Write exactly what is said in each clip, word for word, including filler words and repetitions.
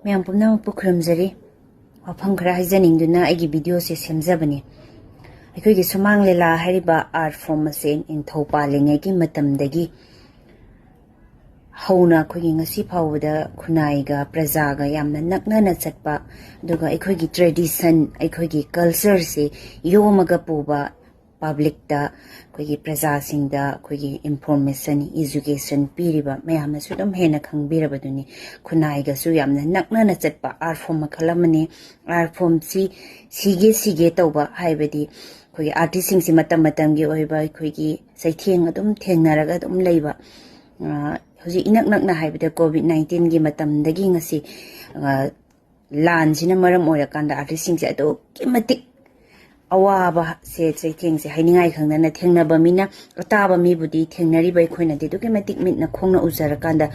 ꯃꯌꯥꯝ ꯄꯨꯝꯅꯃꯛꯄꯨ ꯈꯨꯔꯨꯝꯖꯔꯤ꯫ ꯋꯥꯐꯝ ꯈꯔ ꯍꯥꯏꯖꯅꯤꯡꯗꯨꯅ ꯑꯩꯒꯤ ꯚꯤꯗꯤꯑꯣꯁꯦ ꯁꯦꯝꯖꯕꯅꯤ꯫ ꯑꯩꯈꯣꯏꯒꯤ ꯁꯨꯃꯥꯡ ꯂꯤꯂꯥ ꯍꯥꯏꯔꯤꯕ art form ꯑꯁꯦ ꯅꯤꯡꯊꯧ ꯄꯥꯜꯂꯤꯉꯩꯒꯤ ꯃꯇꯝꯗꯒꯤ ꯍꯧꯅ ꯑꯩꯈꯣꯏꯒꯤ ꯉꯁꯤ ꯐꯥꯎꯕꯗ ꯈꯨꯟꯅꯥꯏꯒ ꯄ꯭ꯔꯖꯥꯒ ꯌꯥꯝꯅ ꯅꯛꯅꯅ ꯆꯠꯄ, ꯑꯗꯨꯒ ꯑꯩꯈꯣꯏꯒꯤ tradition, ꯑꯩꯈꯣꯏꯒꯤ cultureꯁꯦ ꯌꯣꯝꯃꯒ ꯄꯨꯕ, publicꯇ, ꯑꯩꯈꯣꯏꯒꯤ ꯄ꯭ꯔꯖꯥꯁꯤꯡꯗ ꯑꯩꯈꯣꯏꯒꯤ information, education ꯄꯤꯔꯤꯕ ꯃꯌꯥꯝꯅꯁꯨ ꯑꯗꯨꯝ ꯍꯦꯟꯅ ꯈꯪꯕꯤꯔꯕꯗꯨꯅꯤ꯫ ꯈꯨꯟꯅꯥꯏꯒꯁꯨ ꯌꯥꯝꯅ ꯅꯛꯅꯅ ꯆꯠꯄ art form ꯃꯈꯜ ꯑꯃꯅꯤ꯫ Art formꯁꯤ ꯁꯤꯒꯦ ꯁꯤꯒꯦ ꯇꯧꯕ, ꯍꯥꯏꯕꯗꯤ ꯑꯩꯈꯣꯏꯒꯤ artistꯁꯤꯡꯁꯤ ꯃꯇꯝ ꯃꯇꯝꯒꯤ ꯑꯣꯏꯕ ꯑꯩꯈꯣꯏꯒꯤ ꯆꯩꯊꯦꯡ ꯑꯗꯨꯝ ꯊꯦꯡꯅꯔꯒ ꯑꯗꯨꯝ ꯂꯩꯕ꯫ ꯑ, ꯍꯧꯖꯤꯛ ꯏꯅꯛ ꯅꯛꯅ ꯍꯥꯏꯕꯗ COVID nineteenꯒꯤ ꯃꯇꯝꯗꯒꯤ ꯉꯁꯤ, ꯑ, ꯂꯥꯟꯁꯤꯅ ꯃꯔꯝ ꯑꯣꯏꯔꯀꯥꯟꯗ artistꯁꯤꯡꯁꯦ ꯑꯗꯨꯛꯀꯤ ꯃꯇꯤꯛ ꯑꯋꯥꯕꯁꯦ, ꯆꯩꯊꯦꯡꯁꯦ ꯍꯥꯏꯅꯤꯡꯉꯥꯏ ꯈꯪꯗꯅ ꯊꯦꯡꯅꯕ ꯃꯤꯅ, ꯑꯇꯥꯕ ꯃꯤꯕꯨꯗꯤ ꯊꯦꯡꯅꯔꯤꯕ ꯑꯩꯈꯣꯏꯅꯗꯤ ꯑꯗꯨꯛꯀꯤ ꯃꯇꯤꯛ ꯃꯤꯠꯅ ꯈꯣꯡꯅ ꯎꯖꯔꯀꯥꯟꯗ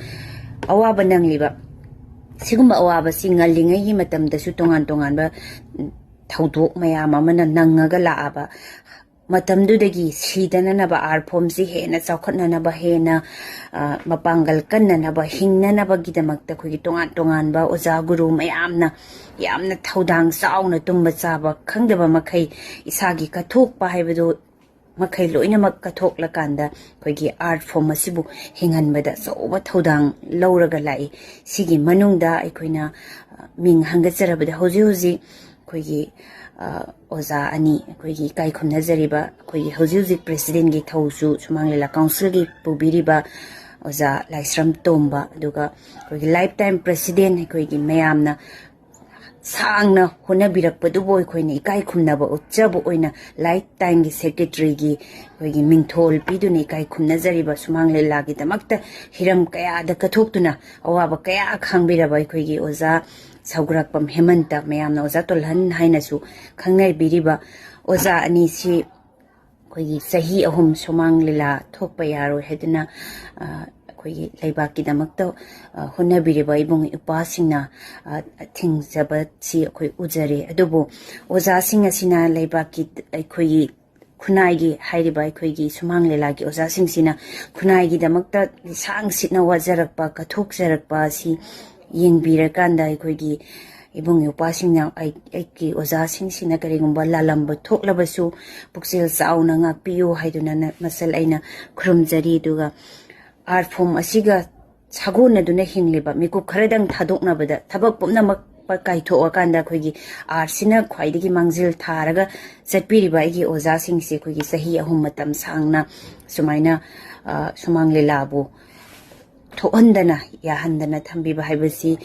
ꯑꯋꯥꯕ ꯅꯪꯂꯤꯕ꯫ ꯁꯤꯒꯨꯝꯕ ꯑꯋꯥꯕꯁꯤ ꯉꯜꯂꯤꯉꯩꯒꯤ ꯃꯇꯝꯗꯁꯨ ꯇꯣꯉꯥꯟ ꯇꯣꯉꯥꯟꯕ, ꯎꯝ, ꯊꯧꯗꯣꯛ ꯃꯌꯥꯝ ꯑꯃꯅ ꯅꯪꯉꯒ ꯂꯥꯛꯑꯕ꯫ ꯃꯇꯝꯗꯨꯗꯒꯤ ꯁꯤꯗꯅꯅꯕ, art formꯁꯤ ꯍꯦꯟꯅ ꯆꯥꯎꯈꯠꯅꯅꯕ, ꯍꯦꯟꯅ, ꯑ, ꯃꯄꯥꯡꯒꯜ ꯀꯟꯅꯅꯕ, ꯍꯤꯡꯅꯅꯕꯒꯤꯗꯃꯛꯇ ꯑꯩꯈꯣꯏꯒꯤ ꯇꯣꯉꯥꯟ ꯇꯣꯉꯥꯟꯕ ꯑꯣꯖꯥ ꯒꯨꯔꯨ ꯃꯌꯥꯝꯅ ꯌꯥꯝꯅ ꯊꯧꯗꯥꯡ ꯆꯥꯎꯅ, ꯇꯨꯝꯕ ꯆꯥꯕ ꯈꯪꯗꯕ ꯃꯈꯩ, ꯏꯁꯥꯒꯤ ꯀꯠꯊꯣꯛꯄ ꯍꯥꯏꯕꯗꯨ ꯃꯈꯩ ꯂꯣꯏꯅꯃꯛ ꯀꯠꯊꯣꯛꯂꯀꯥꯟꯗ ꯑꯩꯈꯣꯏꯒꯤ art form ꯑꯁꯤꯕꯨ ꯍꯤꯡꯍꯟꯕꯗ ꯑꯆꯧꯕ ꯊꯧꯗꯥꯡ ꯂꯧꯔꯒ ꯂꯥꯛꯏ꯫ ꯁꯤꯒꯤ ꯃꯅꯨꯡꯗ ꯑꯩꯈꯣꯏꯅ, ꯑ, ꯃꯤꯡ ꯍꯪꯒꯠꯆꯔꯕꯗ ꯍꯧꯖꯤꯛ ꯍꯧꯖꯤꯛ ꯑꯩꯈꯣꯏꯒꯤ, ꯑ, ꯑꯣꯖꯥ ꯑꯅꯤ ꯑꯩꯈꯣꯏꯒꯤ ꯏꯀꯥꯏ ꯈꯨꯝꯅꯖꯔꯤꯕ, ꯑꯩꯈꯣꯏꯒꯤ ꯍꯧꯖꯤꯛ ꯍꯧꯖꯤꯛ presidentꯒꯤ ꯊꯧꯁꯨ ꯁꯨꯃꯥꯡ ꯂꯤꯂꯥ councilꯒꯤ ꯄꯨꯕꯤꯔꯤꯕ ꯑꯣꯖꯥ ꯂꯥꯏꯁ꯭ꯔꯝ ꯇꯣꯝꯕ, ꯑꯗꯨꯒ ꯑꯩꯈꯣꯏꯒꯤ lifetime president, ꯑꯩꯈꯣꯏꯒꯤ ꯃꯌꯥꯝꯅ ꯁꯥꯡꯅ ꯍꯣꯠꯅꯕꯤꯔꯛꯄꯗꯨꯕꯨ ꯑꯩꯈꯣꯏꯅ ꯏꯀꯥꯏ ꯈꯨꯝꯅꯕ ꯎꯠꯆꯕ ꯑꯣꯏꯅ lifetimeꯒꯤ secretaryꯒꯤ ꯑꯩꯈꯣꯏꯒꯤ ꯃꯤꯡꯊꯣꯜ ꯄꯤꯗꯨꯅ ꯏꯀꯥꯏ ꯈꯨꯝꯅꯖꯔꯤꯕ, ꯁꯨꯃꯥꯡ ꯂꯤꯂꯥꯒꯤꯗꯃꯛꯇ ꯍꯤꯔꯝ ꯀꯌꯥꯗ ꯀꯠꯊꯣꯛꯇꯨꯅ ꯑꯋꯥꯕ ꯀꯌꯥ ꯈꯥꯡꯕꯤꯔꯕ ꯑꯩꯈꯣꯏꯒꯤ ꯑꯣꯖꯥ ꯁꯧꯒ꯭ꯔꯥꯛꯄꯝ ꯍꯦꯃꯟꯇ, ꯃꯌꯥꯝꯅ ꯑꯣꯖꯥ ꯇꯣꯜꯍꯟ ꯍꯥꯏꯅꯁꯨ ꯈꯪꯅꯕꯤꯔꯤꯕ ꯑꯣꯖꯥ ꯑꯅꯤꯁꯤ ꯑꯩꯈꯣꯏꯒꯤ ꯆꯍꯤ ꯑꯍꯨꯝ ꯁꯨꯃꯥꯡ ꯂꯤꯂꯥ ꯊꯣꯛꯄ ꯌꯥꯔꯣꯏ ꯍꯥꯏꯗꯨꯅ, ꯑ, ꯑꯩꯈꯣꯏꯒꯤ ꯂꯩꯕꯥꯛꯀꯤꯗꯃꯛꯇ, ꯑ, ꯍꯣꯠꯅꯕꯤꯔꯤꯕ ꯏꯕꯨꯡ ꯏꯄ꯭ꯋꯥꯁꯤꯡꯅ, ꯑ, ꯊꯤꯡꯖꯕꯁꯤ ꯑꯩꯈꯣꯏ ꯎꯖꯔꯦ꯫ ꯑꯗꯨꯕꯨ ꯑꯣꯖꯥꯁꯤꯡ ꯑꯁꯤꯅ ꯂꯩꯕꯥꯛꯀꯤ, ꯑꯩꯈꯣꯏꯒꯤ ꯈꯨꯟꯅꯥꯏꯒꯤ ꯍꯥꯏꯔꯤꯕ ꯑꯩꯈꯣꯏꯒꯤ ꯁꯨꯃꯥꯡ ꯂꯤꯂꯥꯒꯤ ꯑꯣꯖꯥꯁꯤꯡꯁꯤꯅ ꯈꯨꯟꯅꯥꯏꯒꯤꯗꯃꯛꯇ ꯂꯤꯁꯥꯡ ꯁꯤꯠꯅ ꯋꯥꯖꯔꯛꯄ, ꯀꯠꯊꯣꯛꯆꯔꯛꯄ ꯑꯁꯤ ꯌꯦꯡꯕꯤꯔꯀꯥꯟꯗ ꯑꯩꯈꯣꯏꯒꯤ ꯏꯕꯨꯡ ꯏꯄ꯭ꯋꯥꯁꯤꯡꯅ ꯑꯩ-, ꯑꯩꯒꯤ ꯑꯣꯖꯥꯁꯤꯡꯁꯤꯅ ꯀꯔꯤꯒꯨꯝꯕ ꯂꯥꯜꯂꯝꯕ ꯊꯣꯛꯂꯕꯁꯨ ꯄꯨꯛꯆꯦꯜ ꯆꯥꯎꯅ ꯉꯥꯛꯄꯤꯌꯨ ꯍꯥꯏꯗꯨꯅ ꯅ-, ꯃꯁꯜ ꯑꯩꯅ ꯈꯨꯔꯨꯝꯖꯔꯤ꯫ ꯑꯗꯨꯒ art form ꯑꯁꯤꯒ ꯁꯥꯒꯣꯟꯅꯗꯨꯅ ꯍꯤꯡꯂꯤꯕ ꯃꯤꯀꯨꯞ ꯈꯔꯗꯪ ꯊꯥꯗꯣꯛꯅꯕꯗ ꯊꯕꯛ ꯄꯨꯝꯅꯃꯛ ꯄ-, ꯀꯥꯏꯊꯣꯛꯑꯀꯥꯟꯗ ꯑꯩꯈꯣꯏꯒꯤ artꯁꯤꯅ ꯈ꯭ꯋꯥꯏꯗꯒꯤ ꯃꯥꯡꯖꯤꯜ ꯊꯥꯔꯒ ꯆꯠꯄꯤꯔꯤꯕ ꯑꯩꯒꯤ ꯑꯣꯖꯥꯁꯤꯡꯁꯦ ꯑꯩꯈꯣꯏꯒꯤ ꯆꯍꯤ ꯑꯍꯨꯝ ꯃꯇꯝ ꯁꯥꯡꯅ ꯁꯨꯃꯥꯏꯅ, ꯑ, ꯁꯨꯃꯥꯡ ꯂꯤꯂꯥꯕꯨ ꯊꯣꯛꯍꯟꯗꯅ ꯌꯥꯍꯟꯗꯅ ꯊꯝꯕꯤꯕ ꯍꯥꯏꯕꯁꯤ